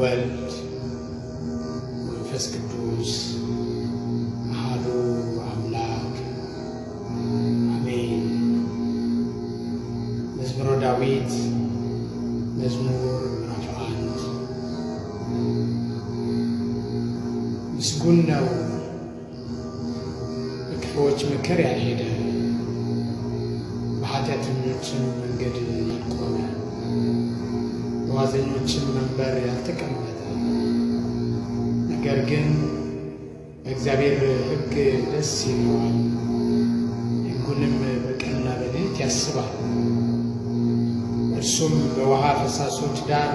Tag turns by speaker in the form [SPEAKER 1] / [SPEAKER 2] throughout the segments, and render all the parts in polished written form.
[SPEAKER 1] ወወልድ ወመንፈስ ቅዱስ አሐዱ አምላክ አሜን። መዝሙረ ዳዊት መዝሙር ምዕራፍ 1። ምስጉን ነው በክፉዎች ምክር ያልሄደ፣ በኃጢአተኞችም መንገድ ያልቆመ፣ በዋዘኞችም መንበር ያልተቀመጠ፣ ነገር ግን በእግዚአብሔር ሕግ ደስ ይለዋል፣ ሕጉንም በቀንና በሌሊት ያስባል። እርሱም በውሃ ፈሳሶች ዳር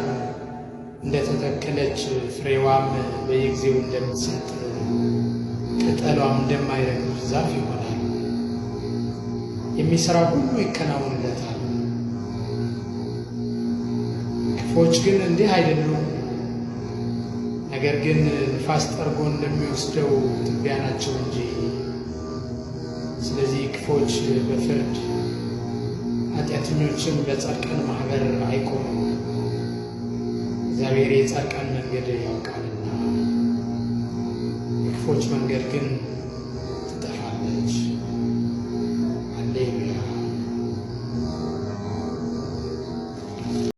[SPEAKER 1] እንደተተከለች፣ ፍሬዋም በየጊዜው እንደምትሰጥ፣ ቅጠሏም እንደማይረግፍ ዛፍ ይሆናል። የሚሠራው ሁሉ ይከናወንለታል። ክፉዎች ግን እንዲህ አይደሉም፣ ነገር ግን ንፋስ ጠርጎ እንደሚወስደው ትቢያ ናቸው እንጂ። ስለዚህ ክፉዎች በፍርድ ኃጢአተኞችም በጻድቃን ማኅበር አይቆሙም። እግዚአብሔር የጻድቃን መንገድ ያውቃልና፣ የክፉዎች መንገድ ግን